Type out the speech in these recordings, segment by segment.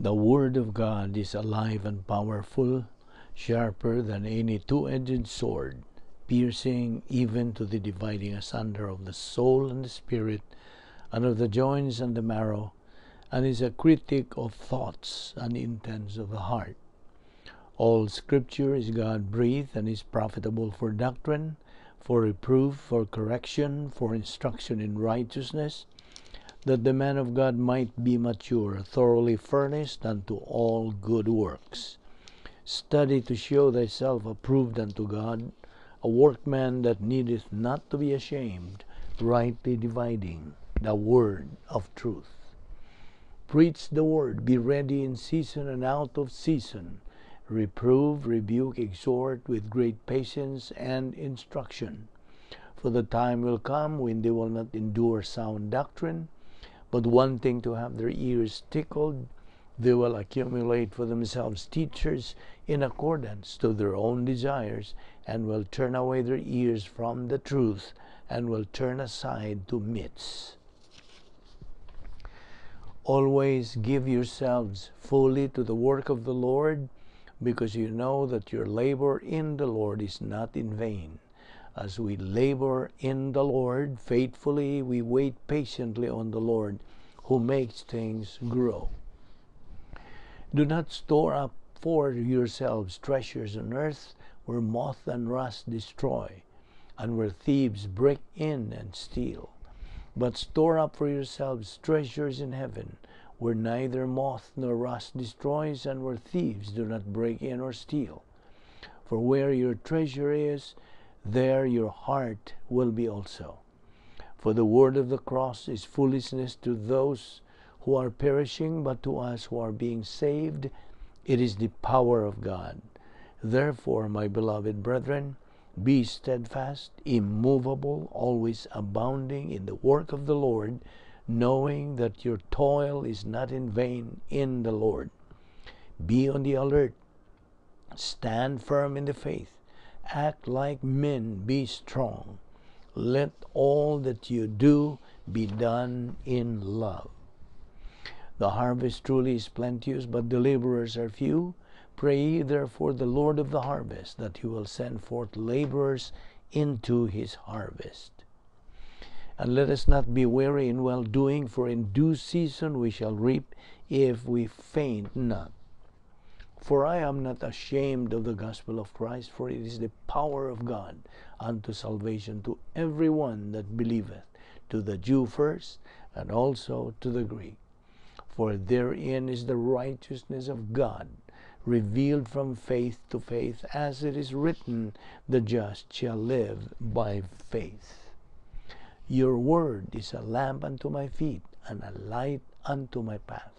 The Word of God is alive and powerful, sharper than any two-edged sword, piercing even to the dividing asunder of the soul and the spirit, and of the joints and the marrow, and is a critic of thoughts and intents of the heart. All Scripture is God-breathed and is profitable for doctrine, for reproof, for correction, for instruction in righteousness, that the man of God might be mature, thoroughly furnished unto all good works. Study to show thyself approved unto God, a workman that needeth not to be ashamed, rightly dividing the word of truth. Preach the word, be ready in season and out of season. Reprove, rebuke, exhort with great patience and instruction. For the time will come when they will not endure sound doctrine, but wanting to have their ears tickled, they will accumulate for themselves teachers in accordance to their own desires, and will turn away their ears from the truth, and will turn aside to myths. Always give yourselves fully to the work of the Lord, because you know that your labor in the Lord is not in vain. As we labor in the Lord faithfully, we wait patiently on the Lord, who makes things grow. Do not store up for yourselves treasures on earth, where moth and rust destroy, and where thieves break in and steal. But store up for yourselves treasures in heaven, where neither moth nor rust destroys, and where thieves do not break in or steal. For where your treasure is, there your heart will be also. For the word of the cross is foolishness to those who are perishing, but to us who are being saved, it is the power of God. Therefore, my beloved brethren, be steadfast, immovable, always abounding in the work of the Lord, knowing that your toil is not in vain in the Lord. Be on the alert, stand firm in the faith, act like men, be strong. Let all that you do be done in love. The harvest truly is plenteous, but the laborers are few. Pray ye therefore the Lord of the harvest that he will send forth laborers into his harvest. And let us not be weary in well-doing, for in due season we shall reap if we faint not. For I am not ashamed of the gospel of Christ, for it is the power of God unto salvation to every one that believeth, to the Jew first, and also to the Greek. For therein is the righteousness of God, revealed from faith to faith, as it is written, the just shall live by faith. Your word is a lamp unto my feet, and a light unto my path.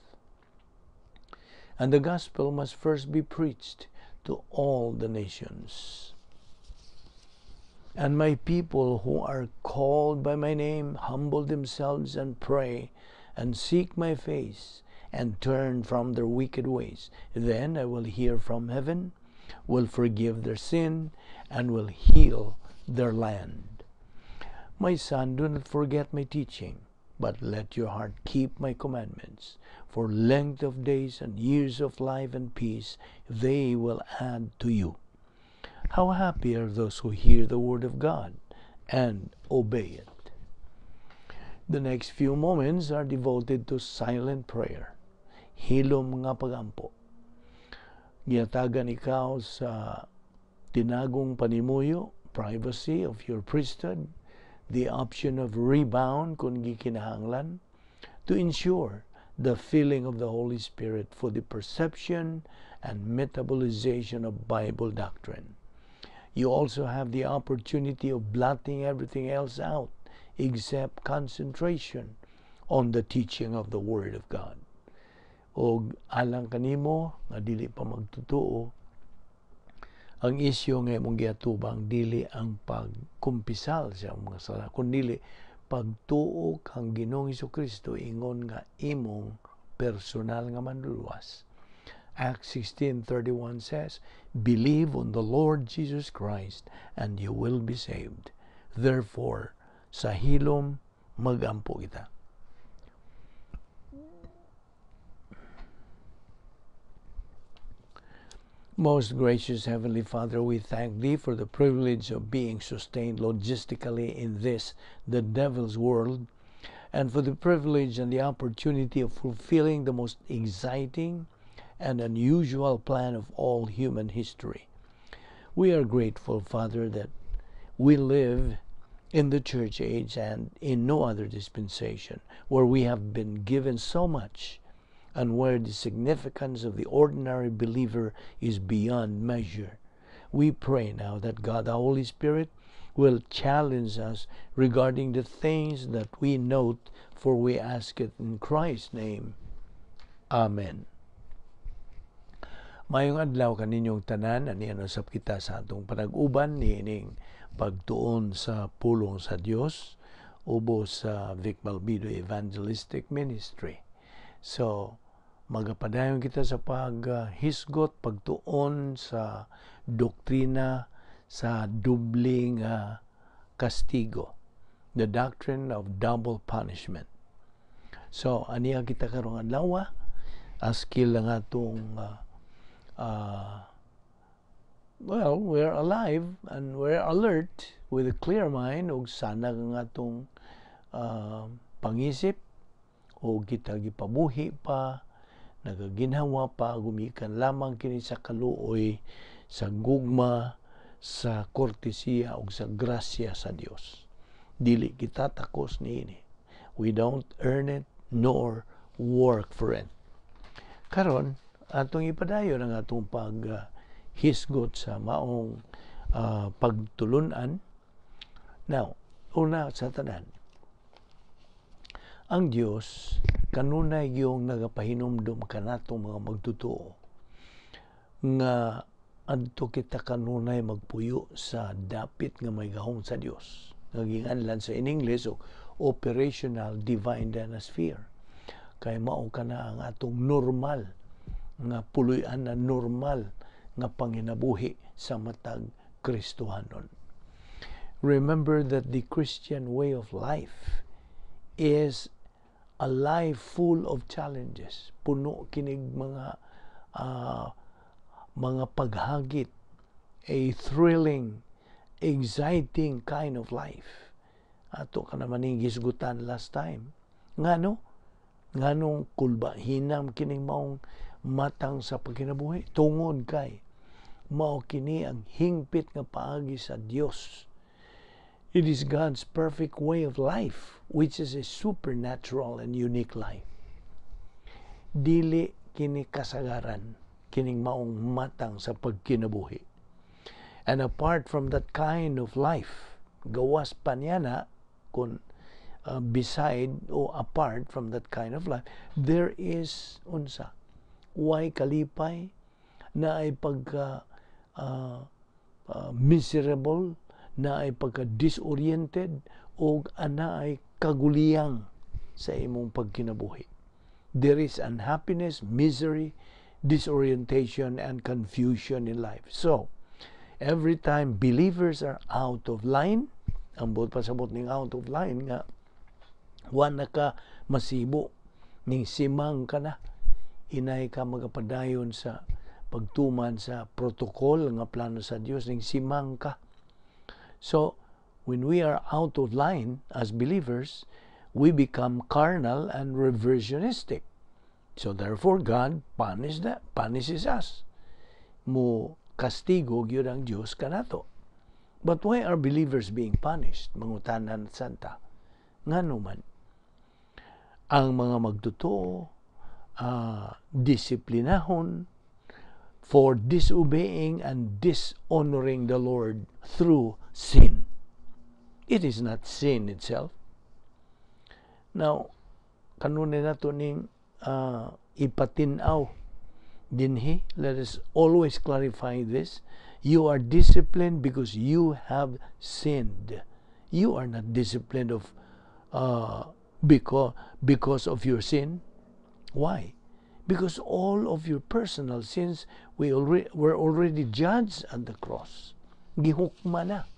And the gospel must first be preached to all the nations. And my people who are called by my name humble themselves and pray, and seek my face, and turn from their wicked ways. Then I will hear from heaven, will forgive their sin, and will heal their land. My son, do not forget my teaching, but let your heart keep my commandments. For length of days and years of life and peace they will add to you. How happy are those who hear the word of God and obey it. The next few moments are devoted to silent prayer. Hilom nga pagampo. Gihatagan ikaw sa tinagong panimuyo, privacy of your priesthood, the option of rebound kung gikinahanglan, to ensure the filling of the Holy Spirit for the perception and metabolization of Bible doctrine. You also have the opportunity of blotting everything else out except concentration on the teaching of the Word of God. Og alang kanimo nga dili pa magtutuo, ang isyu nga imong giatubang dili ang pagkumpisal sa mga sala, kundi pagtuo kang Ginoong Kristo ingon nga imong personal nga manluluwas. Acts 16:31 says, "Believe on the Lord Jesus Christ and you will be saved." Therefore, sa hilom magampo kita. Most gracious Heavenly Father, we thank Thee for the privilege of being sustained logistically in this, the devil's world, and for the privilege and the opportunity of fulfilling the most exciting and unusual plan of all human history. We are grateful, Father, that we live in the church age and in no other dispensation, where we have been given so much and where the significance of the ordinary believer is beyond measure. We pray now that God the Holy Spirit will challenge us regarding the things that we note, for we ask it in Christ's name. Amen. Maayong adlaw kaninyong tanan, anian usab kita sa atong panag-uban niining pagtuon sa pulong sa Dios ubos sa Vic Balbido Evangelistic Ministry. So, magapadayon kita sa paghisgot, pagtuon sa doktrina sa dubling kastigo, the doctrine of double punishment. So, aniya kita karong adlaw, askil lang atong well, we're alive and we're alert with a clear mind ug sanag ang atong pangisip o kita gipabuhi pa, nagaginhawa pa, gumikan lamang kini sa kaluoy, sa gugma, sa kortesiya ug sa grasya sa Dios. Dili kita takos niini. We don't earn it nor work for it. Karon, atong ipadayon ang atong pag hisgot sa maong pagtulunan. Now, una sa tanan, ang Dios kanunay yung nagapahinumdum kanatong mga magtotoo nga adto kita kanunay magpuyo sa dapit nga may gahom sa Dios nga ginganlan sa in English o operational divine dynasphere, kay mao kana ang atong normal nga puloy-an na normal nga panginabuhi sa matag Kristohanon. Remember that the Christian way of life is a life full of challenges. Puno kinig mga paghagit, a thrilling, exciting kind of life. Ato ka naman ning gisgutan last time. Ngano? Nganong kulba hinam kining maong matang sa pagkinabuhi? Tungod kay mao kini ang hingpit nga paagi sa Dios. It is God's perfect way of life, which is a supernatural and unique life. Dili kini kasagaran, kining maong matang sa pagkinabuhi. And apart from that kind of life, gawas pa niya na, kung beside o apart from that kind of life, there is unsa, way kalipay, naay pagka miserable, naay pagka disoriented, o anaay kaguliyang sa imong pagkinabuhi. There is unhappiness, misery, disorientation, and confusion in life. So, every time believers are out of line, ang buot pasabot ning out of line nga wa na ka masibo ning simang ka na, inay ka magapadayon sa pagtuman sa protocol nga plano sa Dios, ning simang ka. So, when we are out of line as believers, we become carnal and reversionistic. So therefore, God punishes us. Mo kastigo gyud ang Dios kanato. But why are believers being punished? Mangutanan santa. Ngano man? Ang mga magtotoo disiplinahon for disobeying and dishonoring the Lord through sin. It is not sin itself. Now, kanunay nato ning ipatinaw dinhi. Let us always clarify this. You are disciplined because you have sinned. You are not disciplined of because of your sin. Why? Because all of your personal sins we already were already judged at the cross. Gihukma na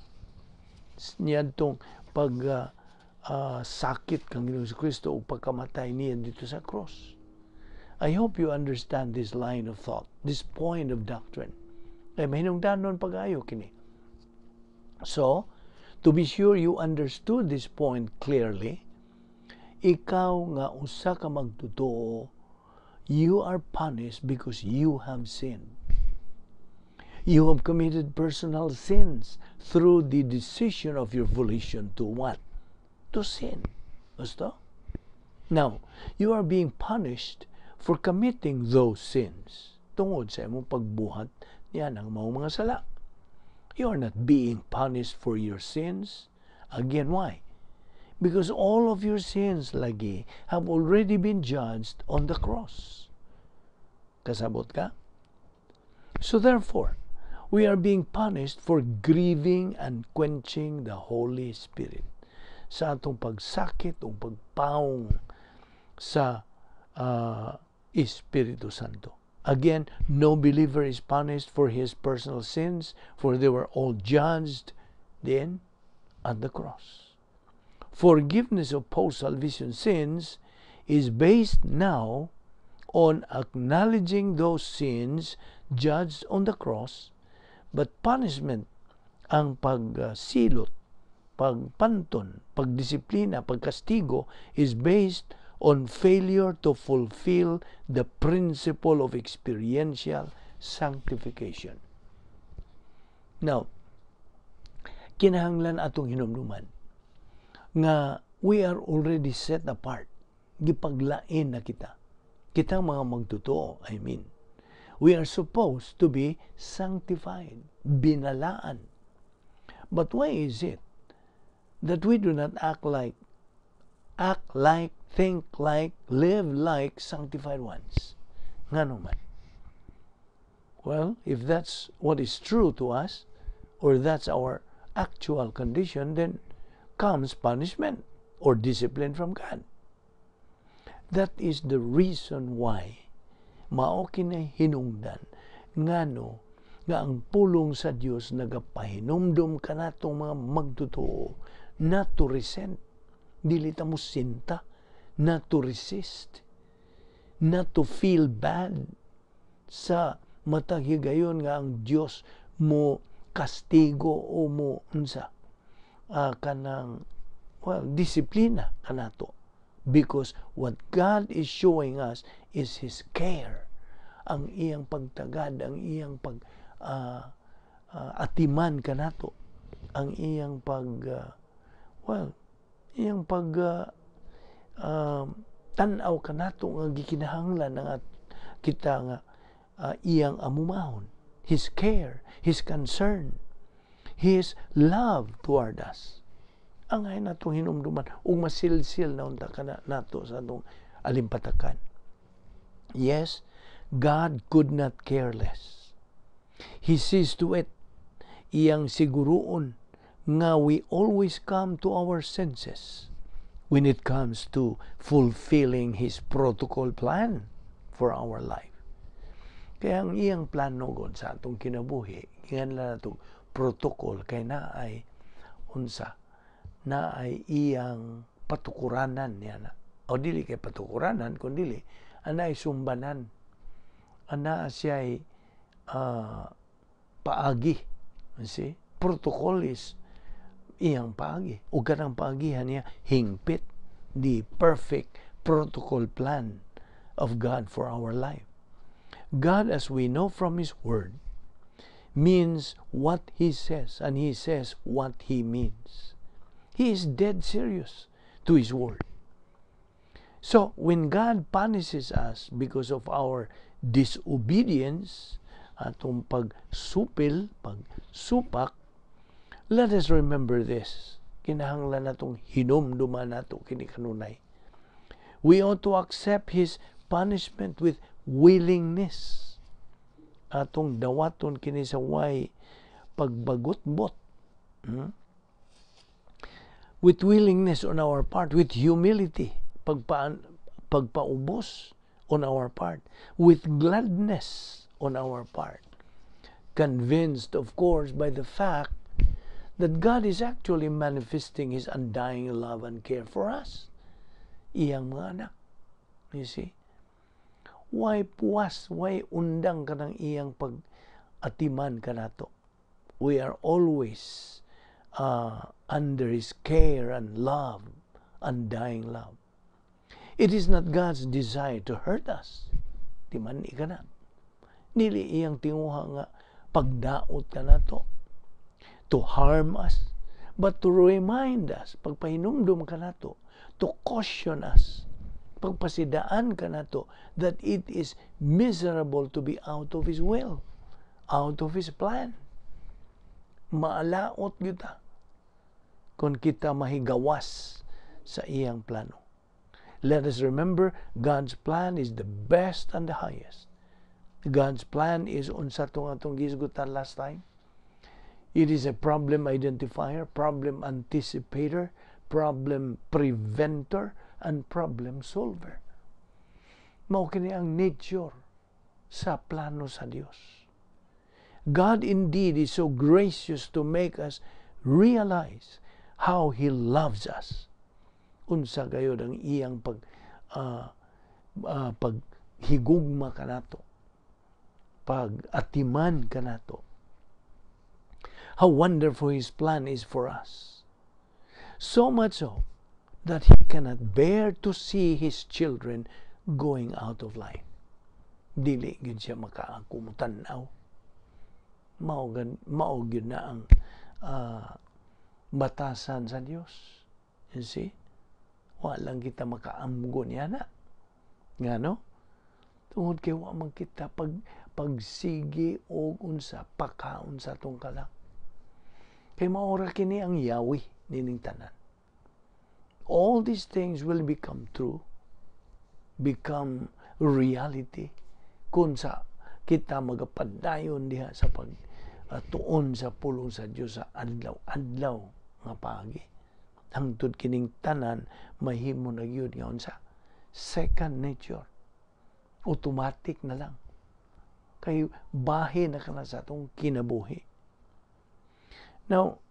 niadtong pag sakit kang Ginoong Kristo o pagkamatay niya didto sa cross. I hope you understand this line of thought, this point of doctrine. Kay mahinungdanon pag-ayo kini. So, to be sure you understood this point clearly, ikaw nga usa ka magtotoo, you are punished because you have sinned. You have committed personal sins through the decision of your volition to what? To sin. Gusto? Now, you are being punished for committing those sins. Tungod sa imong pagbuhat niya ng mga sala. You are not being punished for your sins. Again, why? Because all of your sins, lagi, have already been judged on the cross. Kasabot ka? So therefore, we are being punished for grieving and quenching the Holy Spirit. Sa atong pagsakit o pagpaong sa Espiritu Santo. Again, no believer is punished for his personal sins, for they were all judged then at the cross. Forgiveness of post-salvation sins is based now on acknowledging those sins judged on the cross, but punishment, ang pagsilot, pagpanton, pagdisiplina, pagkastigo, is based on failure to fulfill the principle of experiential sanctification. Now, kinahanglan atong hinumduman nga we are already set apart. Gipaglain na kita. Kita mga magtotoo, I mean. We are supposed to be sanctified, binalaan. But why is it that we do not act like, think like, live like sanctified ones? Ngano man? Well, if that's what is true to us, or that's our actual condition, then comes punishment or discipline from God. That is the reason why mao kini hinungdan ngano nga ang pulong sa Dios nagapahinumdum kanatong mga magtotoo not to resent, dili ta mo sinta, not to resist, not to feel bad sa matag higayon nga ang Dios mo kastigo o mo unsa kanang, well, disiplina kanato, because what God is showing us is His care, ang iyang pagtagad, ang iyang pag atiman kanato, ang iyang pag well, iyang pag tan-aw kanato nga gikinahanglan nga kita nga iyang amumahon, His care, His concern, His love toward us. Ang ay natong hinumduman ug masilsil na unta kana nato sa atong alimpatakan. Yes, God could not care less. He sees to it, iyang siguruon nga we always come to our senses when it comes to fulfilling His protocol plan for our life. Kaya ang iyang plano god sa atong kinabuhi, giingon nato protocol kay naay unsa, naay iyang patukuranan niya na. O dili kay patukuranan, kun dili anay sumbanan. Ana siya ay paagi. You see? Protocol is iyang paagi. O kanang paagihan niya, hingpit, the perfect protocol plan of God for our life. God, as we know from His Word, means what He says, and He says what He means. He is dead serious to His Word. So, when God punishes us because of our disobedience, atong pagsupil, pagsupak, let us remember this. Kinahanglan natong hinumduman nato kini kanunay. We ought to accept His punishment with willingness. Atong dawaton kini sa way pagbagutbot. With willingness on our part, with humility, pagpaubos on our part, with gladness on our part. Convinced, of course, by the fact that God is actually manifesting His undying love and care for us. Iyang mga anak. You see? Why puwas, why undang kanang iyang pag Atiman kanato. We are always under His care and love, undying love. It is not God's desire to hurt us. Timan-i kana. Dili iyang tinguha nga pagdaot kanato, to harm us, but to remind us, pagpahinumdum kanato, to caution us, pagpasidaan kanato that it is miserable to be out of His will, out of His plan. Maalaot gyud ta kung kita mahigawas sa iyang plano. Let us remember, God's plan is the best and the highest. God's plan is, unsa tong atong gisgutan last time? It is a problem identifier, problem anticipator, problem preventer, and problem solver. Mao kini ang nature sa plano sa Dios. God indeed is so gracious to make us realize how He loves us. Unsa gayod ang iyang paghigugma kanato, pag atiman kanato. How wonderful His plan is for us. So much so that He cannot bear to see His children going out of line. Dili gyud siya makaako tan-aw. Mao gyud na ang batasan sa Dios. You see? Wala kita makaamgo niya na. Nga no? Tungod kay wa man kita pagsigi og unsa pakaon sa atong kalag. Kay maora kini ang yawi nining tanan. All these things will become true, become reality kung sa kita magapadayon diha sa pag tuon sa pulong sa Dios sa adlaw-adlaw nga paagi hangtod kining tanan mahimo na gyud nga unsa, second nature, automatic na lang, kay bahin na kana sa atong kinabuhi. Now,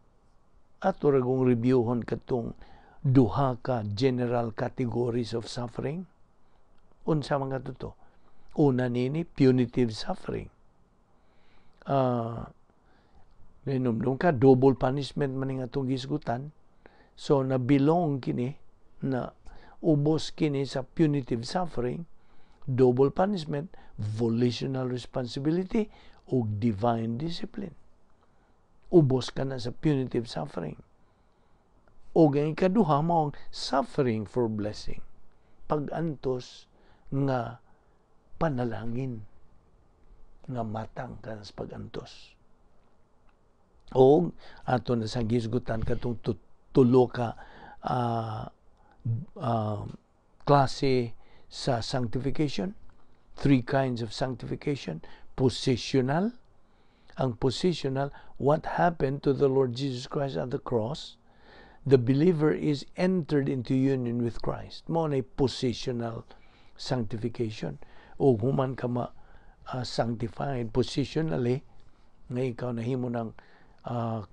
ato ra kong reviewhon katong duha ka general categories of suffering. Unsa man to? Una nini, punitive suffering. Ninumdum ka, double punishment man ning atong gisgutan. So na belong kini, na ubos kini sa punitive suffering, double punishment, volitional responsibility ug divine discipline. Ubos ka na sa punitive suffering. O ang ikaduha mao ang suffering for blessing. Pag-antos nga panalangin, nga matang ka sa pag-antos. O ato na sa gisgutan katong tulo ka klase sa sanctification. Three kinds of sanctification. Positional. Ang positional, what happened to the Lord Jesus Christ at the cross, the believer is entered into union with Christ. Mao na positional sanctification. O human ka ma sanctified positionally, nga ikaw nahimo ng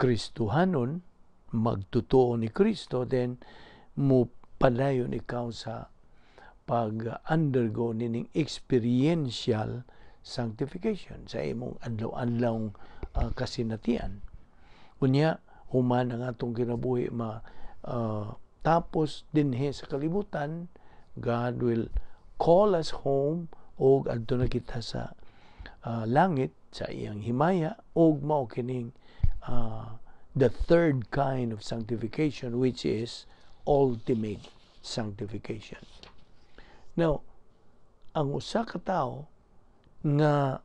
Kristohanon, magtotoo ni Kristo, then mo padayon ikaw sa pag-undergo nining experiential sanctification sa imong adlaw-adlaw kasinatian. Unya, human ang atong kinabuhi ma tapos dinhi sa kalibutan, God will call us home og adto na kita sa langit sa iyang himaya, og mao kining the third kind of sanctification, which is ultimate sanctification. Now, ang usa ka tawo nga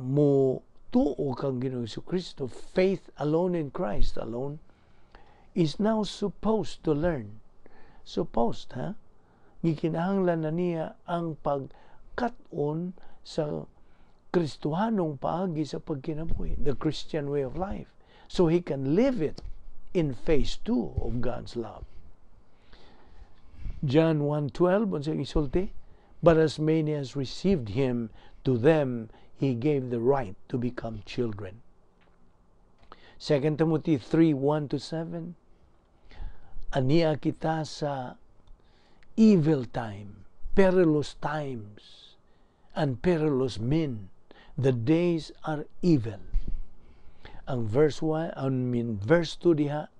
mo tuo kang Ginoong Kristo, faith alone in Christ alone, is now supposed to learn. Supposed, ha? Gikinahanglan na niya ang pagkat-on sa Kristohanong paagi sa pagkinabuhi, the Christian way of life, so he can live it in phase 2 of God's love. John 1:12, unsa isulti? "But as many as received him, to them he gave the right to become children." 2 Timothy 3:1 to 7, ania kita sa evil time, perilous times, and perilous men. The days are evil. Ang verse 1, I mean verse 2 diha,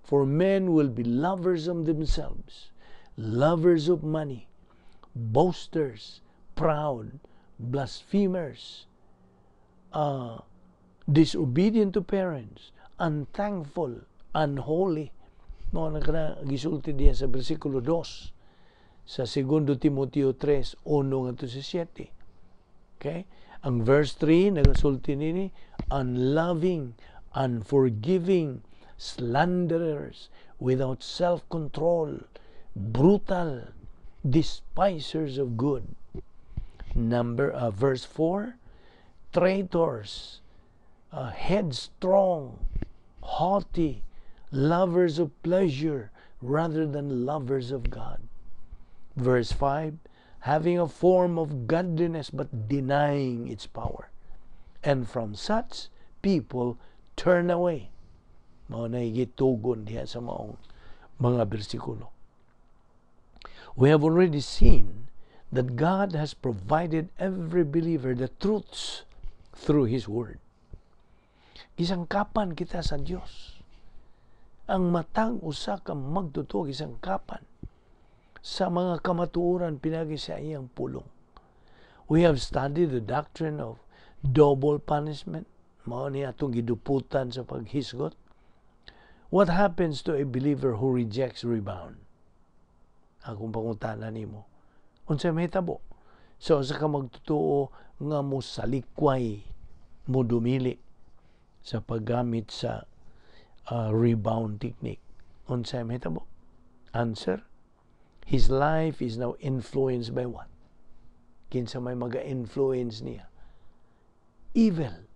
"For men will be lovers of themselves, lovers of money, boasters, proud, blasphemers, disobedient to parents, unthankful, unholy." Mao na kana gisulti diha sa bersikulo 2 sa 2 Timoteo 3, 1 ngadto sa 7. Okay? Ang verse 3 nagasulti nini, unloving, unforgiving, slanderers, without self-control, brutal, despisers of good. Number verse 4, traitors, headstrong, haughty, lovers of pleasure rather than lovers of God. Verse 5, having a form of godliness but denying its power. And from such people turn away. Mao na gitugon diha sa maong mga bersikulo. We have already seen that God has provided every believer the truths through His Word. Gisangkapan kita sa Dios. Ang matag usa ka magtotoo gisangkapan sa mga kamatuoran pinagi sa iyang pulong. We have studied the doctrine of double punishment. Mao ni atong giduputan sa paghisgot. What happens to a believer who rejects rebound? Akong pangutana nimo. Unsa mahitabo sa usa ka magtotoo nga mo salikway, mo dumili sa paggamit sa rebound technique? Unsa mahitabo? Answer: his life is now influenced by what? Kinsa may maga-influence niya? Evil.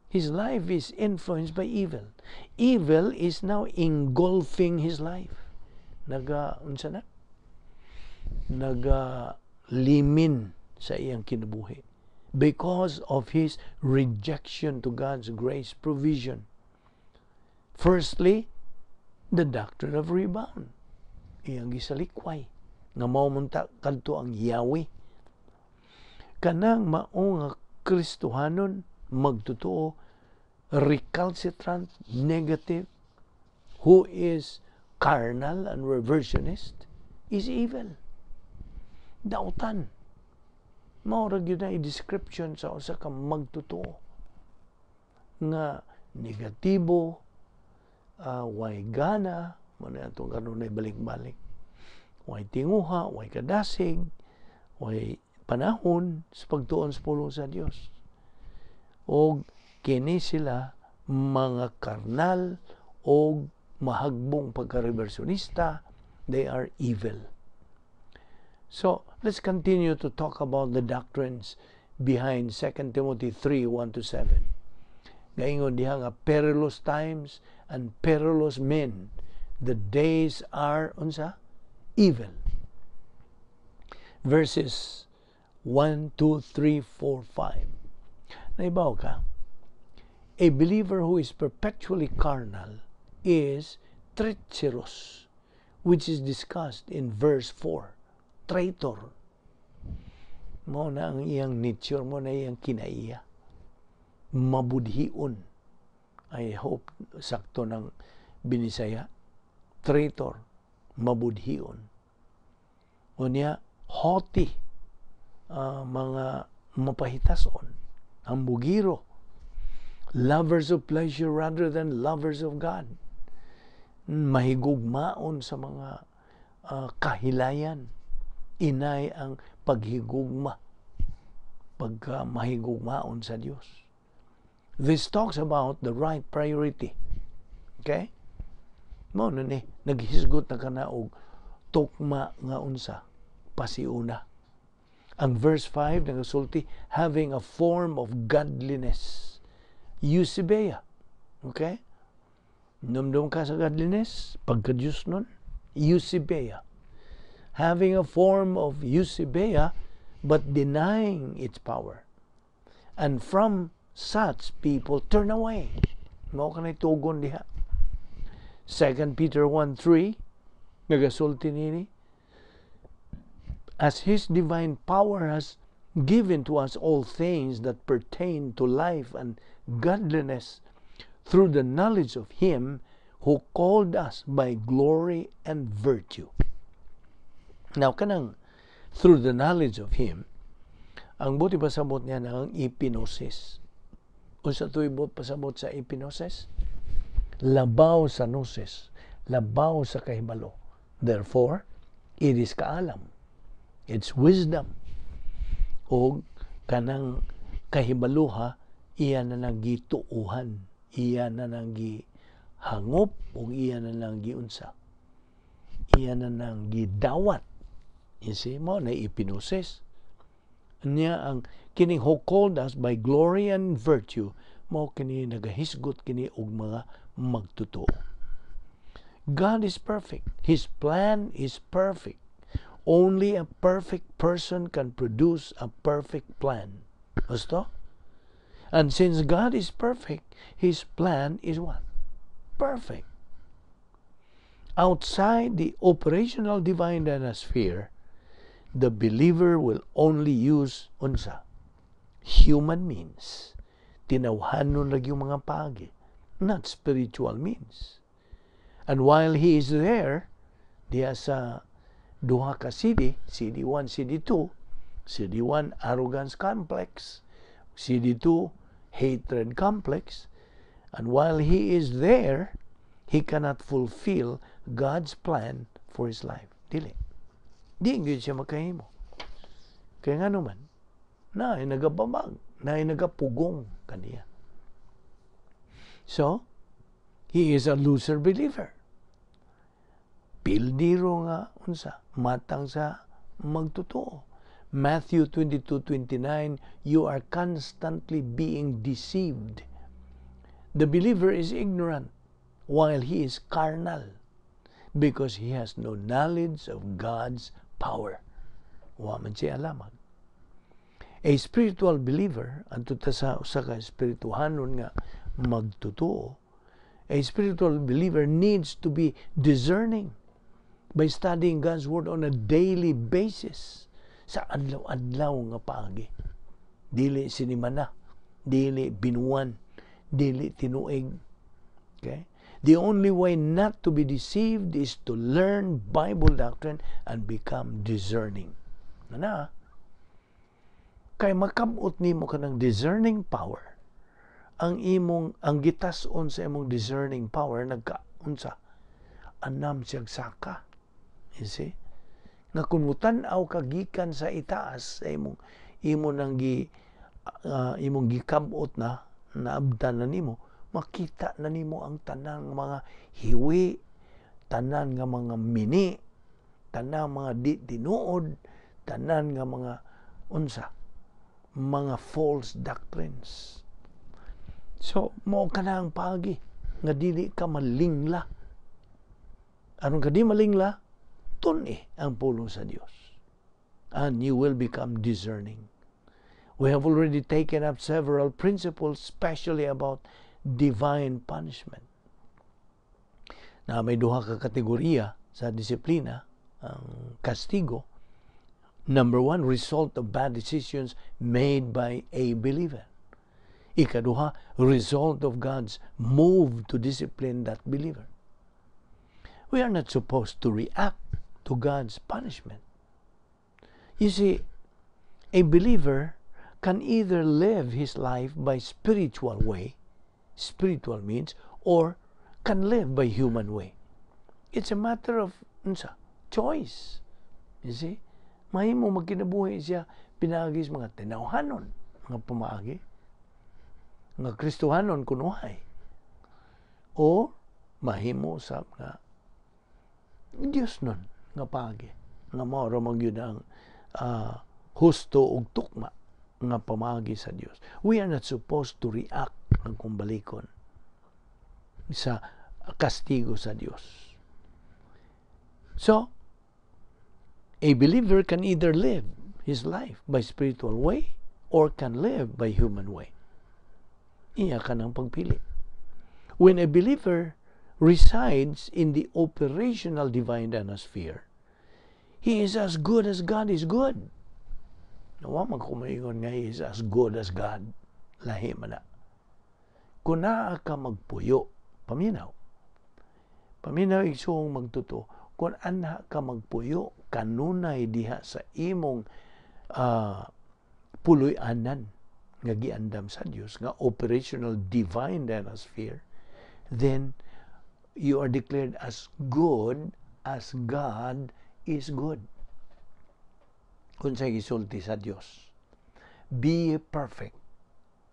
His life is influenced by evil. Evil is now engulfing his life. Naga, unsa na? Naga limin sa iyang kinabuhi because of his rejection to God's grace provision. Firstly, the doctrine of rebound. Iyang gisalikway nga mao man ta kadto ang yawi. Kanang mao nga Kristohanon, magtotoo, recalcitrant, negative, who is carnal and reversionist, is evil. Dautan. Mao ra gyud na i-description sa usa ka magtotoo nga negatibo, way gana, mao na atong kanunay balik-balik. Way tinguha, way kadasig, way panahon sa pagtuon sa pulong sa Dios. Og kini sila mga karnal o mahagbong pagka-reversionista, they are evil. So, let's continue to talk about the doctrines behind 2 Timothy 3, 1 to 7. Gaingon diha nga perilous times and perilous men. The days are unsa? Evil. Verses 1, 2, 3, 4, 5. Naibaw ka, a believer who is perpetually carnal is treacherous, which is discussed in verse 4. Traitor. Mao na ang iyang nature, mao na iyang kinaiya. Mabudhion. I hope sakto ng Binisaya. Traitor. Mabudhion. Unya, haughty. Mga mapahitason. Hambugiro. Lovers of pleasure rather than lovers of God. Mahigugmaon sa mga kahilayan. Inay ang paghigugma pagka mahigugmaon sa Dios. This talks about the right priority. Okay? Mao na ni naghisgot na kana og tukma nga unsa pasiuna. Ang verse 5 nagasulti, having a form of godliness. Eusebeia. Okay? Numdum ka sa godliness, pagka Diyos nun, eusebeia. Having a form of eusebeia, but denying its power. And from such people turn away. Mao kanay tugon diha. 2 Peter 1:3 nagasulti nini, "As His divine power has given to us all things that pertain to life and godliness through the knowledge of Him who called us by glory and virtue. Now, kanang "through the knowledge of Him," ang buot pasabot niya na ang epignosis. Unsa to'y buot pasabot sa epignosis? Labaw sa gnosis, labaw sa kahibalo. Therefore, it is kaalam. It's wisdom. O kanang kahibaluha, iya na nang gituuhan, iya na nang gihangop, o iya na nang giunsa. Iya na nang gidawat. You see, mao na epignosis. Niya ang kining "who called us by glory and virtue," mao kini nagahisgot kini og mga magtotoo. God is perfect. His plan is perfect. Only a perfect person can produce a perfect plan. Gusto? And since God is perfect, His plan is what? Perfect. Outside the operational divine sphere, the believer will only use unsa? Human means. Tinawhanon lagi yung mga paagi, not spiritual means. And while he is there, diya sa duha ka CD, CD1, CD2, CD1 arrogance complex, CD2 hatred complex, and while he is there, he cannot fulfill God's plan for his life. Dili. Di gyud siya makahimo. Kaya nga naman, na nagababag, na nagapugong kaniya. So, he is a loser believer. Pildiro nga unsa matang sa magtotoo. Matthew 22:29, "You are constantly being deceived." The believer is ignorant while he is carnal because he has no knowledge of God's power. Wa man siya alamag. A spiritual believer, adto ta sa usa ka espirituhanon nga magtotoo, a spiritual believer needs to be discerning by studying God's Word on a daily basis, sa adlaw-adlaw nga paagi. Dili sinimana, dili binuan, dili tinuig. Okay? The only way not to be deceived is to learn Bible doctrine and become discerning. Na kay makabot nimo kanang discerning power, ang imong ang gitas-on sa imong discerning power nagka unsa anam siyag saka, you see, nga kung mutan-aw ka gikan sa itaas sa imong imo nang gi imong gikabot na naabtan na nimo, makita na nimo ang tanang mga hiwi, tanan nga mga mini, tanan mga di tinuod, tanan nga mga unsa, mga false doctrines. So, mao kana ang paagi nga dili ka malingla. Aron ka di malingla, tun-i ang pulong sa Dios. And you will become discerning. We have already taken up several principles, especially about divine punishment. Na may duha ka kategorya sa disiplina, ang kastigo. Number one, result of bad decisions made by a believer. Ikaduha, result of God's move to discipline that believer. We are not supposed to react to God's punishment. You see, a believer can either live his life by spiritual way, spiritual means, or can live by human way. It's a matter of unsa, choice. You see? Mahimo magkinabuhi siya pinaagi sa mga tinawhanon, mga pamaagi, nga Kristohanon kunuhay. O mahimo sa nga Diyos nun nga paagi nga mao ra man gyud ang husto ug tukma nga pamaagi sa Dios. We are not supposed to react ang kumbalikon sa kastigo sa Dios. So, a believer can either live his life by spiritual way or can live by human way. Iya ka ng pagpili. When a believer resides in the operational divine sphere, he is as good as God is good. Wa man ko moingon nga he is as good as God. Lahi man na. Kung naa ka magpuyo, paminaw. Paminaw, igsuong magtotoo. Kung anha ka magpuyo, kanunay diha sa imong puloy-anan nga giandam sa Dios nga operational divine dynasphere, then you are declared as good as God is good. Unsay gisulti sa Dios? "Be ye perfect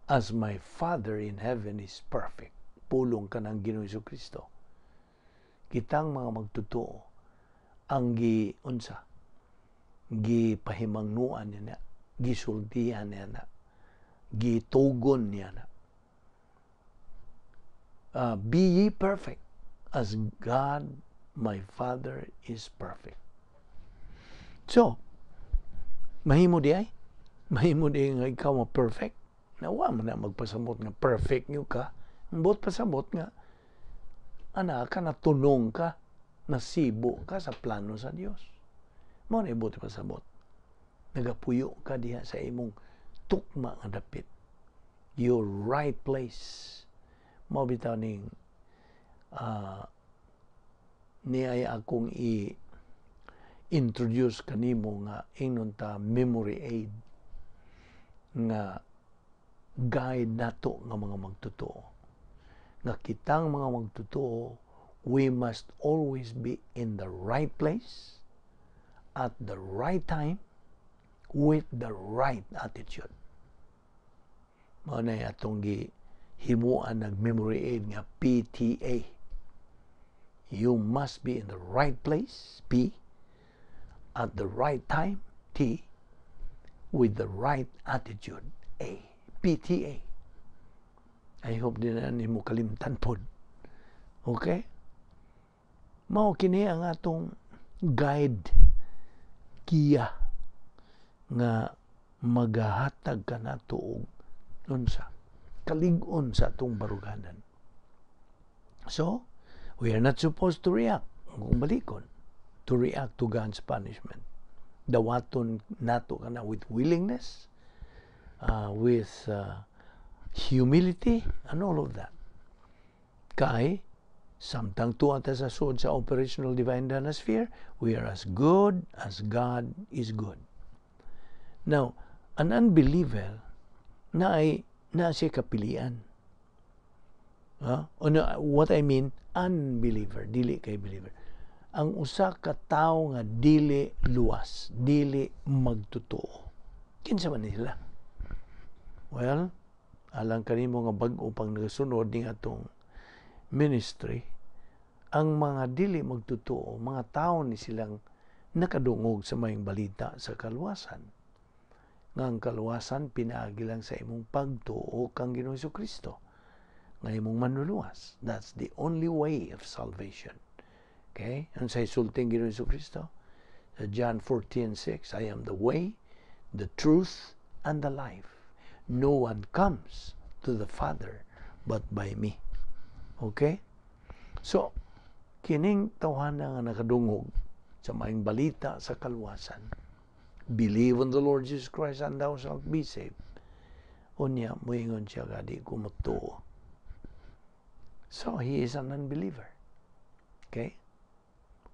as my Father in heaven is perfect." Pulong kanang Ginoong Kristo. Kitang mga magtotoo ang gi unsa gipahimangnuan niya na, gisultihan niya na, gitugon niya na. Be ye perfect as God my Father is perfect. So, mahimo diay? Mahimo diay nga ikaw ma perfect? Na wa man na magpasamot nga perfect nyo ka. Ang buot pasabot nga ana ka, natunong ka, nasibo ka sa plano sa Dios. Mao na ibuot pasabot. Nagapuyo ka diha sa imong tukma nga dapit. Your right place. Mao bitaw ning ni ay akong i introduce kanimo nga ingnon ta memory aid nga guide nato nga mga magtotoo, nga kitang mga magtotoo, we must always be in the right place at the right time with the right attitude. Mao na atong gi himuan nag memory aid nga PTA. You must be in the right place, P, at the right time, T, with the right attitude, A. PTA. I hope di na nimo kalimtan pod. Okay? Mao kini ang atong guide kiya nga magahatag ka nato og unsa kalig-on sa atong baruganan. So, we are not supposed to react kung balikon, to react to God's punishment. Dawaton nato kana with willingness, with humility, and all of that. Kay, samtang tuwa ta sa sud sa operational divine sphere, we are as good as God is good. Now, an unbeliever na ay na siya kapilian. Huh? O no, what I mean, unbeliever, dili kay believer. Ang usa ka tawo nga dili luwas, dili magtotoo. Kinsa man nila? Well, alang kanimo nga bag-o pang nagasunod ning atong ministry, ang mga dili magtotoo, mga tao ni silang nakadungog sa mayong balita sa kaluwasan. Nga ang kaluwasan pinaagi lang sa imong pagtuo kang Ginoong Kristo nga imong manluluwas. That's the only way of salvation. Okay? Ang sa sulting Ginoong Kristo, sa John 14:6, "I am the way, the truth, and the life. No one comes to the Father but by me." Okay? So, kining tawhana nga nakadungog sa maayong balita sa kaluwasan, "Believe on the Lord Jesus Christ and thou shalt be saved." Unya, muingon siya nga di ko motuo. So, he is an unbeliever. Okay?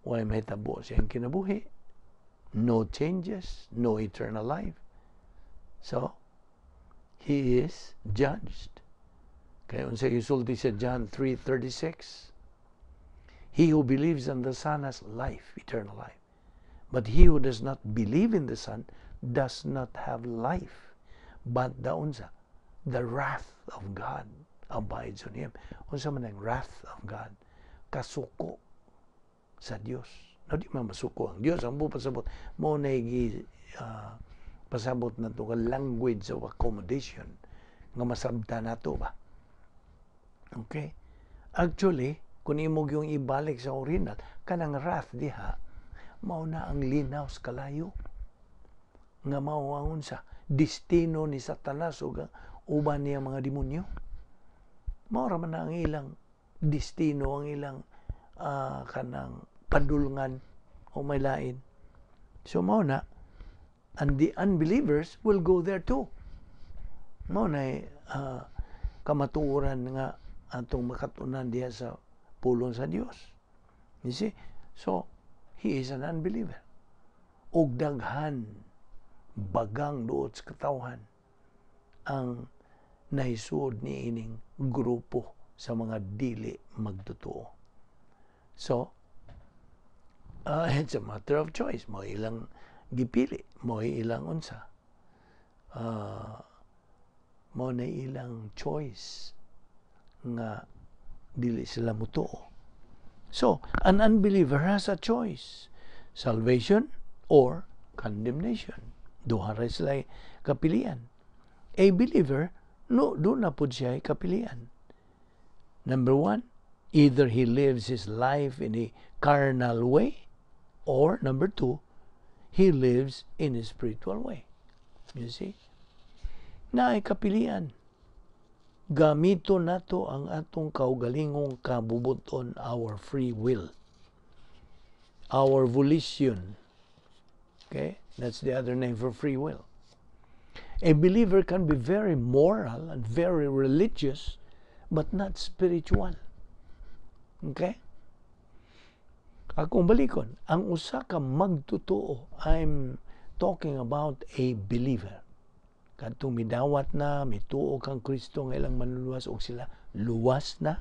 Way mahitabo sa iyang kinabuhi? No changes, no eternal life. So, he is judged. Kaya unsa gisulti sa John 3:36? "He who believes in the Son has life, eternal life. But he who does not believe in the Son does not have life, but the unsa? The wrath of God abides on him." Unsa man ang wrath of God? Kasuko sa Dios. No, di man masuko ang Dios. Ang buot pasabot mo na pasabot na to ka language of accommodation nga masabta nato ba. Okay? Actually, kung imo yung ibalik sa original, kanang wrath diha, mao na ang linaw sa kalayo. Nga mao ang unsa, destino ni Satanas ug ang uban niya mga demonyo. Mao ra man na ang ilang destino, ang ilang kanang padulngan o may lain. So mao na, And the unbelievers will go there too. Mao na kamatuoran nga atong makatunan diha sa pulong sa Dios. You see? So, he is an unbeliever. Og daghan bagang duot sa katawhan ang nahisud ni ining grupo sa mga dili magtotoo. So, it's a matter of choice. Mao ilang gipili, mao ilang unsa. Mao na ilang choice nga dili sila mutuo. So, an unbeliever has a choice. Salvation or condemnation. Duha ra sila kapilian. A believer, no, duna pud siya kapilian. Number one, either he lives his life in a carnal way, or number two, he lives in a spiritual way. You see? Naay kapilian. Gamito nato ang atong kaugalingong kabubuton, our free will, our volition. Okay? That's the other name for free will. A believer can be very moral and very religious, but not spiritual. Okay? Akong balikon, ang usa ka magtotoo, I'm talking about a believer. Kadtong midawat na, mituo kang Kristo nga ilang manluluwas og sila luwas na.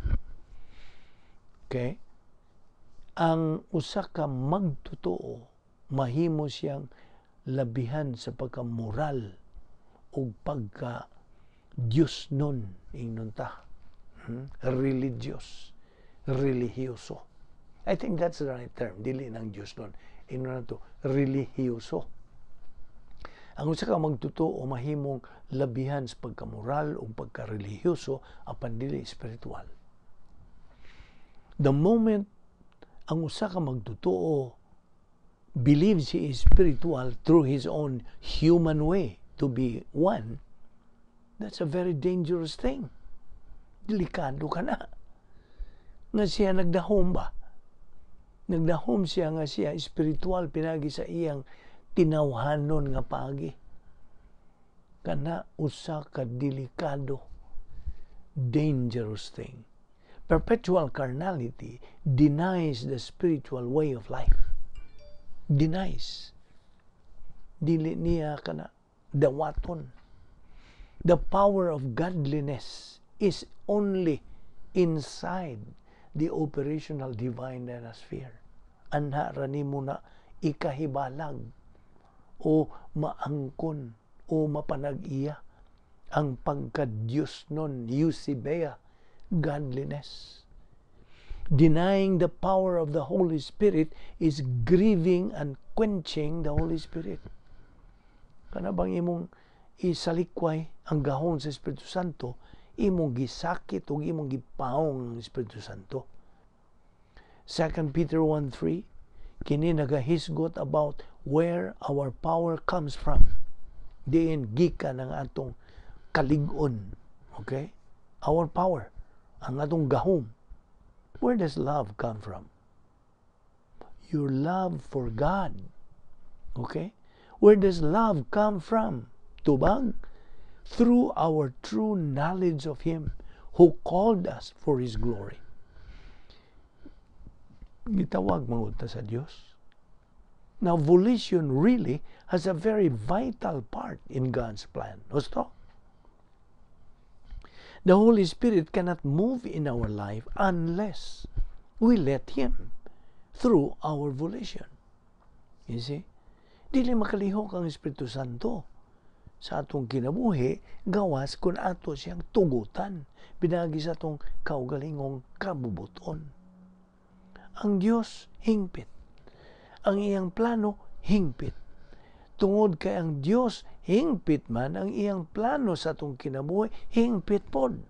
Okay? Ang usa ka magtotoo, mahimo siyang labihan sa pagka-moral ug pagka Diyos nun ingnon ta. Religious. Relihiyoso. I think that's the right term. Dili ng Diyos nun. Ingnon na to, relihiyoso. Ang usa ka magtotoo mahimong labihan sa pagkamoral o pagkarelihiyoso apan dili spiritual. The moment ang usa ka magtotoo believes he is spiritual through his own human way to be one, that's a very dangerous thing. Delikado ka na. Nga siya nagdahom ba? Nagdahom siya nga siya spiritual pinagi sa iyang tinawhanon nga paagi. Kana usa ka delikado, dangerous thing. Perpetual carnality denies the spiritual way of life. Denies. Dili niya kana dawaton. The power of godliness is only inside the operational divine sphere. Anha ra nimo na ikahibalag o maangkon o mapanag-iya ang pagka-Diyos nun, eusebeia, godliness. Denying the power of the Holy Spirit is grieving and quenching the Holy Spirit. Kana bang imong isalikway ang gahom sa Espiritu Santo, imong gisakit ug imong gipaong ang Espiritu Santo. 2 Peter 1:3, kini nagahisgot about where our power comes from. Diin gikan ang atong kalig-on. Okay? Our power, ang atong gahom. Where does love come from? Your love for God. Okay? Where does love come from? Tubag? Through our true knowledge of Him who called us for His glory. Gitawag man ta sa Dios. Now, volition really has a very vital part in God's plan. Husto? The Holy Spirit cannot move in our life unless we let Him through our volition. You see? Dili makalihok ang Espiritu Santo sa atong kinabuhi gawas kung ato siyang tugutan pinagi sa atong kaugalingong kabubuton. Ang Dios hingpit. Ang iyang plano hingpit. Tungod kay ang Dios hingpit man, ang iyang plano sa atong kinabuhi hingpit pod.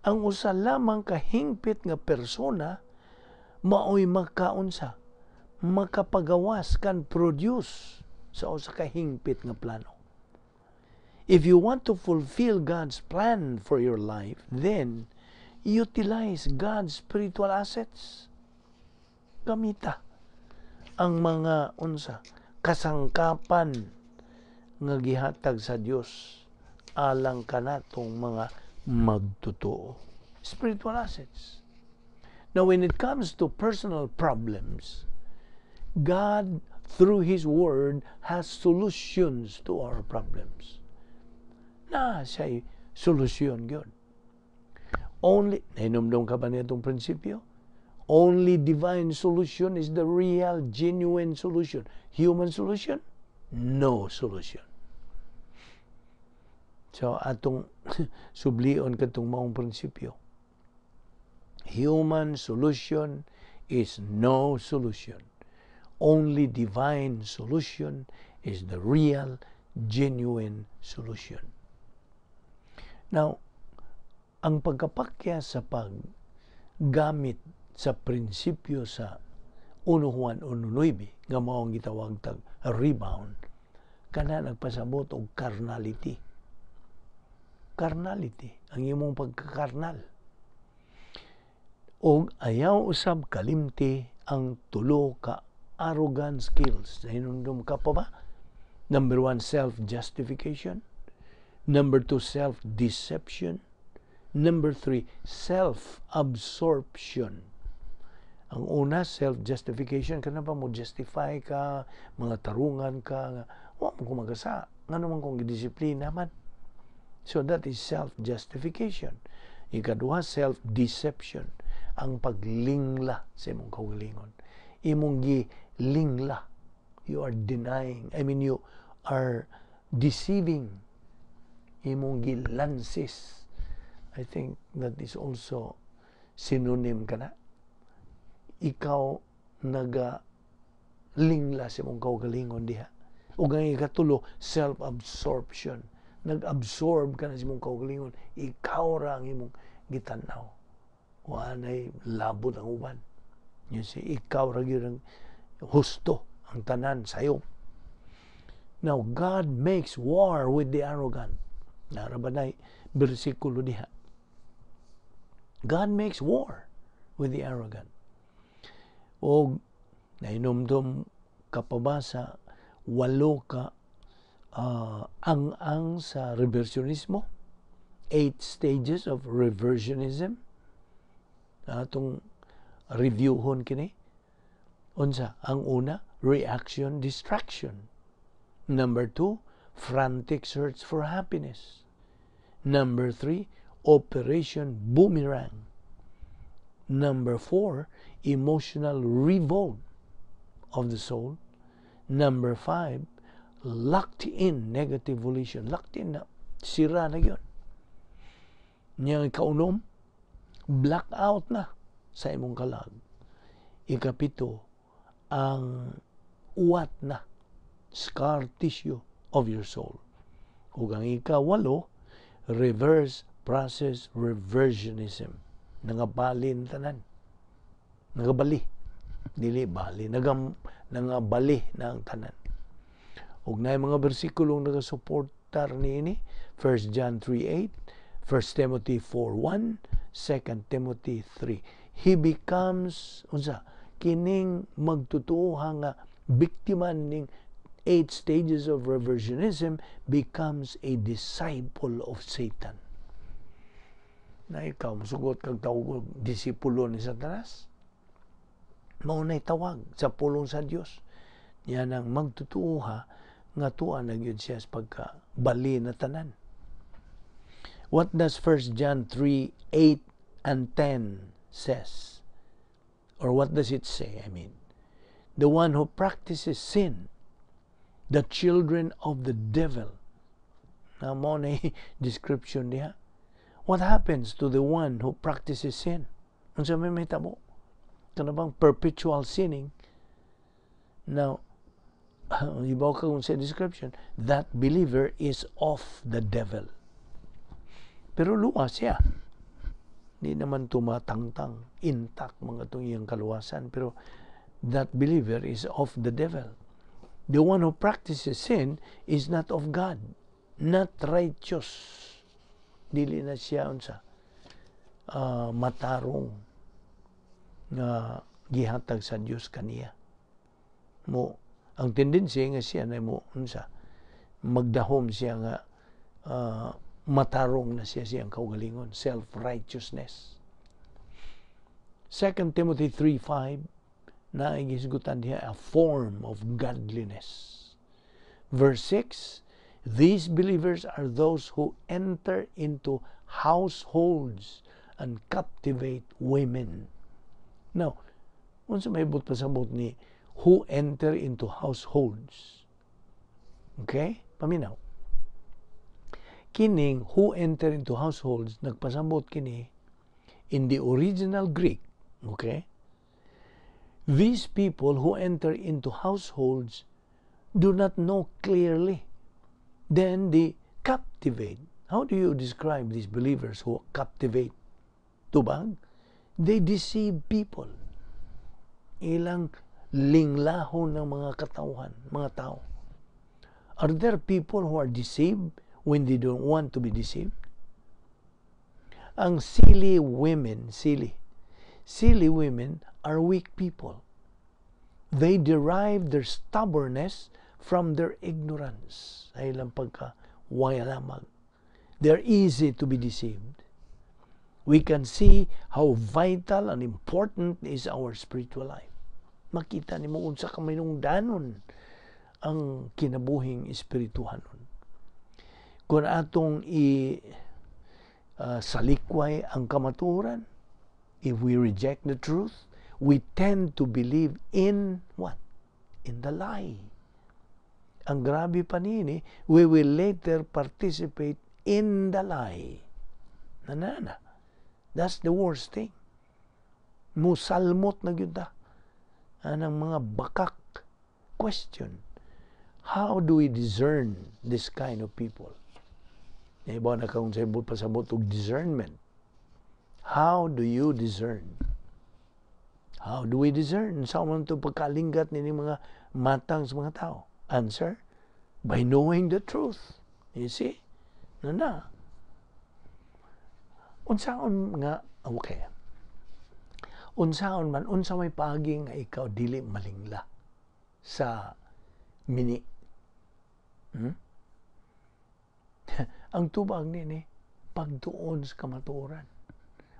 Ang usa lamang ka hingpit nga persona maoy makaunsa, makapagawas, can produce sa usa ka hingpit nga plano. If you want to fulfill God's plan for your life, then utilize God's spiritual assets. Gamita ang mga unsa Kasangkapan nga gihatag sa Dios alang kanatong mga magtotoo. Spiritual assets. Now, when it comes to personal problems, God, through His Word, has solutions to our problems. Naa siya'y solusyon gyud. Only, nahinumdom ka ba niadtong prinsipyo? Only divine solution is the real, genuine solution. Human solution? No solution. So, atong sublion katong maong prinsipyo. Human solution is no solution. Only divine solution is the real, genuine solution. Now, ang pagkapakya sa paggamit sa prinsipyo sa 1 Juan 1.9 nga mao ang gitawag tag rebound, kana nagpasabot og carnality. Carnality, ang imong pagkakarnal. Og ayaw usab kalimti ang tulo ka arrogant skills. Nahinumdum ka pa ba? Number one, self-justification. Number two, self-deception. Number three, self-absorption. Ang una, self-justification. Kana ba mo justify ka, mga tarungan ka, nga, wa man ko magasa. Ngano man kong gidisiplina man? So that is self-justification. Ikaduha, self-deception. Ang paglingla sa imong kaugalingon. Imong gilingla. You are denying, I mean, you are deceiving. Imong gilansis. I think that is also synonym kana. Ikaw naga lingla sa imong kaugalingon diha. Ug ang ikatulo, self-absorption. Nag-absorb ka na sa imong kaugalingon. Ikaw ra ang imong gitanaw. Wa nay labot ang uban. You see, ikaw ra gyud ang husto, ang tanan sayo. Now, God makes war with the arrogant. Naa ra ba nay bersikulo diha? God makes war with the arrogant. O nahinumdum ka pa ba sa walo ka ang-ang sa reversionismo? Eight stages of reversionism. Atong reviewhon kini. Unsa? Ang una, reaction distraction. Number two, frantic search for happiness. Number three, operation boomerang. Number four, emotional revolt of the soul. Number five, locked in negative volition. Locked in na, sira na gyud. Nya ikaunom, blackout na sa imong kalag. Ikapito, ang uwat na, scar tissue of your soul. Ug ang ikawalo, reverse process reversionism. Nangabalin tanan. Nangabali. Dili bali. Nangabali na ang tanan. Ug naay mga bersikulong nagasuportar niini, 1 John 3:8, 1 Timothy 4:1, 2 Timothy 3. He becomes unsa kining magtutuo nga biktima ning eight stages of reversionism becomes a disciple of Satan. Na ikaw, musugot kag tawag disipulo ni Satanas? Mao na'y tawag sa pulong sa Dios. Yan ang magtutuoha nga tuwa na gyud siya sa pagka bali na tanan. What does 1 John 3, 8 and 10 says? Or what does it say, I mean? The one who practices sin, the children of the devil. Na mao na description niya. What happens to the one who practices sin? Unsa may mahitabo? Kana bang perpetual sinning? Now, ibaw ka kung sa description, that believer is of the devil. Pero luwas siya. Hindi naman tumatangtang, intact mga itong iyang kaluwasan. Pero that believer is of the devil. The one who practices sin is not of God, not righteous. Dili na siya unsa matarong nga gihatag sa Dios kaniya. Mo Ang tendency nga siya na mo unsa, magdahom siya nga matarong na siya siyang kaugalingon, self-righteousness. 2 Timothy 3:5 na gisgutan diha a form of godliness. Verse 6, these believers are those who enter into households and captivate women. Now, unsa may buot pasabot ni "who enter into households"? Okay? Paminaw. Kining "who enter into households", nagpasabot kini in the original Greek, okay? These people who enter into households do not know clearly. Then they captivate. How do you describe these believers who captivate? Tubag? They deceive people. Ilang linglahon ng mga katawhan, mga tao. Are there people who are deceived when they don't want to be deceived? Ang silly women, silly. Silly women are weak people. They derive their stubbornness from their ignorance. Ay ilang pagka lamag. They're easy to be deceived. We can see how vital and important is our spiritual life. Makita nimo unsa ka hinungdanon ang kinabuhing espirituhanon. Kung atong i salikway ang kamatuoran, if we reject the truth, we tend to believe in what? In the lie. Ang grabe pa nini, we will later participate in the lie. Nanana. That's the worst thing. Musalmot na gyud ta anang mga bakak. Question, how do we discern this kind of people? Iba na kung sa pasabot og discernment. How do you discern? How do we discern? Sa man to pagkalinggat ni mga matang sa mga tao? Answer, by knowing the truth. You see? Na na. Unsaon nga, okay. Unsaon man, unsa may paagi nga ikaw dili malingla sa mini? Ang tubag nini, pagtuon sa kamatuoran.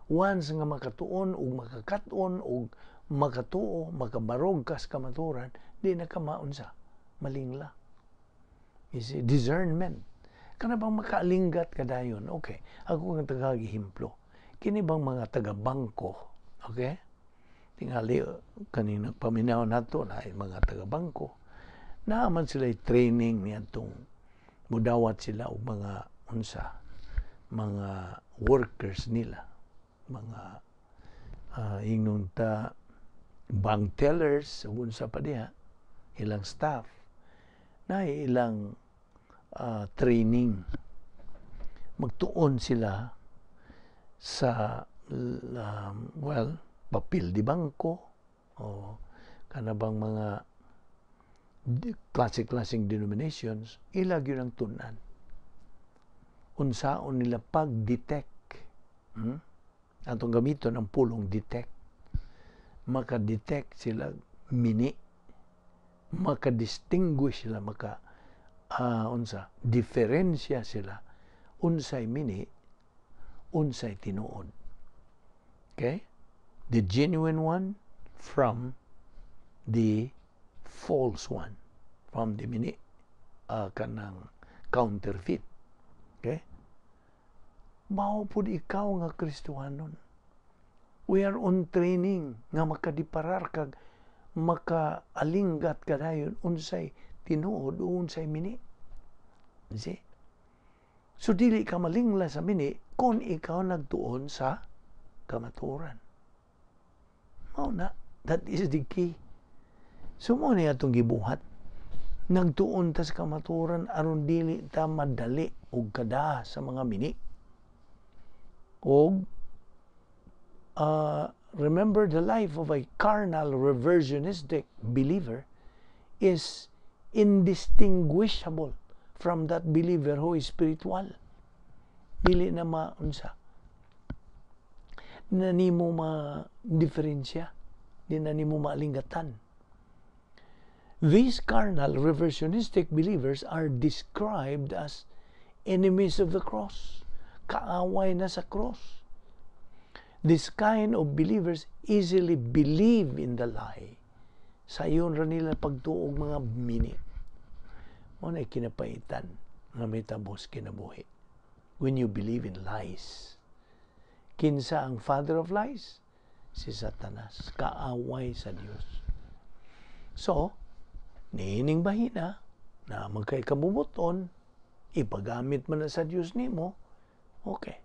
Once nga makatuon ug makakat-on ug makatuo, makabarog ka sa kamatuoran, di na ka maunsa, malingla. You see, discernment. Kana bang makaalinggat ka dayon? Okay, ako nga tagag ehemplo. Kini bang mga taga-bangko, okay? Tingali kaning nagpaminaw nato na ay mga taga-bangko. Naa man sila training niadtong mudawat sila og mga unsa, mga workers nila, mga ingnon ta bank tellers ug unsa pa diha, ilang staff na ilang training, magtuon sila sa well, papel di bangko o kana bang mga klase-klaseng denominations, ila gyud ang tun-an unsaon nila pag-detect. Atong gamiton ang pulong "detect". Maka-detect sila mini, maka-distinguish sila, maka unsa, diferensya sila unsay mini, unsay tinuod. Okay? The genuine one from the false one, from the mini, kanang counterfeit. Okay? Mao pud ikaw nga Kristohanon. We are on training nga makadiparar kag makaalinggat ka dayon unsay tinuod o unsay mini. See? So dili ka malingla sa mini kung ikaw nagtuon sa kamatuoran. Mao na, that is the key. So mao ni atong gibuhat. Nagtuon ta sa kamatuoran aron dili ta madali og kada sa mga mini. Og remember, the life of a carnal reversionistic believer is indistinguishable from that believer who is spiritual. Dili na maunsa. Na nimo ma diferensya. Di na nimo maalinggatan. These carnal reversionistic believers are described as enemies of the cross. Kaaway na sa cross. This kind of believers easily believe in the lie. Sayon ra nila pagtuo og mga mini. Mao na kinapaitan nga mahitabo sa kinabuhi when you believe in lies. Kinsa ang father of lies? Si Satanas, kaaway sa Dios. So, niining bahina na magkay kabubut-on, ipagamit man na sa Dios nimo, okay.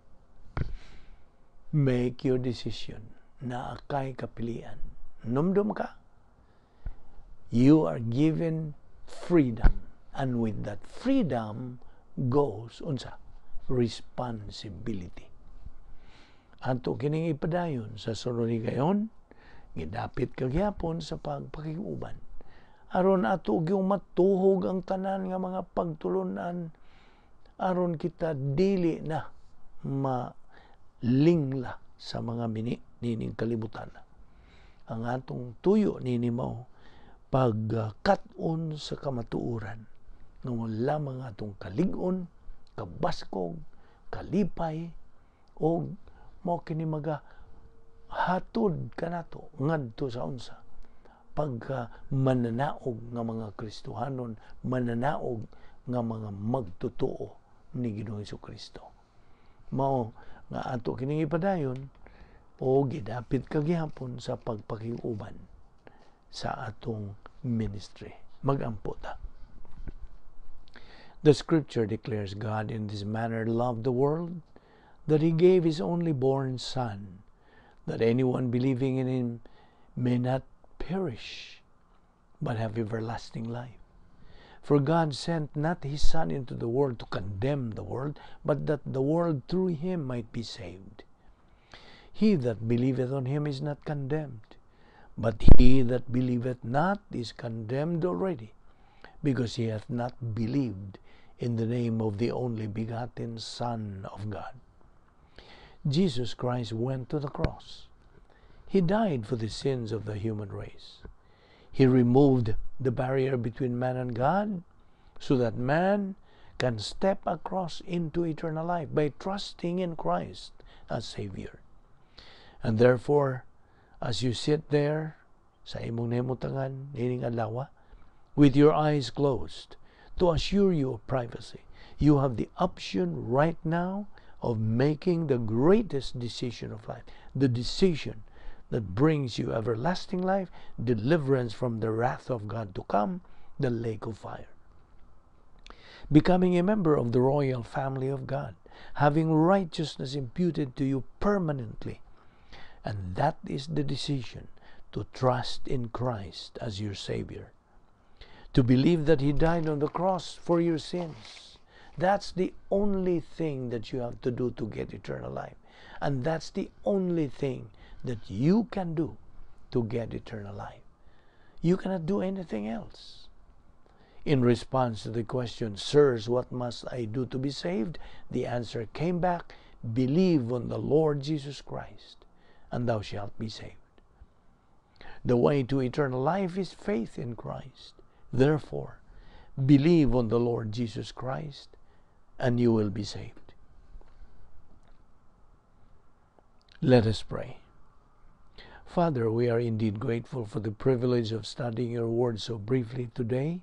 Make your decision. Naa kay kapilian. Numdum ka. You are given freedom. And with that freedom goes unsa? Responsibility. Ato kining ipadayon sa sunod higayon, gidapit kagyapon sa pagpakig-uban. Aron ato gyung matuhog ang tanan nga mga pagtulunan, aron kita dili na malingla sa mga mini nining kalibutan. Ang atong tuyo nini mao pagkat-on sa kamatuoran nga wala mga atong kalig-on, kabaskog, kalipay, o mao kini maga hatod kanato ngadto sa unsa pagka mananaog nga mga Kristohanon, mananaog nga mga magtotoo ni Ginoong Kristo. Mao nga ato kining ipadayon o gidapit kagihapon sa pagpakiuban sa atong ministry. Magampo ta. The Scripture declares God in this manner loved the world, that He gave His only born Son, that anyone believing in Him may not perish, but have everlasting life. For God sent not His Son into the world to condemn the world, but that the world through Him might be saved. He that believeth on Him is not condemned, but he that believeth not is condemned already, because he hath not believed in the name of the only begotten Son of God. Jesus Christ went to the cross. He died for the sins of the human race. He removed the barrier between man and God so that man can step across into eternal life by trusting in Christ as Savior. And therefore, as you sit there sa imong nahimutangan nining adlaw, with your eyes closed, to assure you of privacy, you have the option right now of making the greatest decision of life, the decision that brings you everlasting life, deliverance from the wrath of God to come, the lake of fire. Becoming a member of the royal family of God, having righteousness imputed to you permanently. And that is the decision to trust in Christ as your Savior. To believe that He died on the cross for your sins. That's the only thing that you have to do to get eternal life. And that's the only thing that you can do to get eternal life. You cannot do anything else. In response to the question, "Sirs, what must I do to be saved?" the answer came back, "Believe on the Lord Jesus Christ, and thou shalt be saved." The way to eternal life is faith in Christ. Therefore, believe on the Lord Jesus Christ, and you will be saved. Let us pray. Father, we are indeed grateful for the privilege of studying your word so briefly today.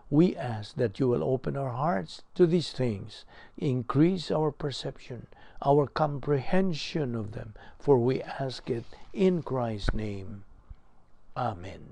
We ask that you will open our hearts to these things, increase our perception, our comprehension of them, for we ask it in Christ's name. Amen.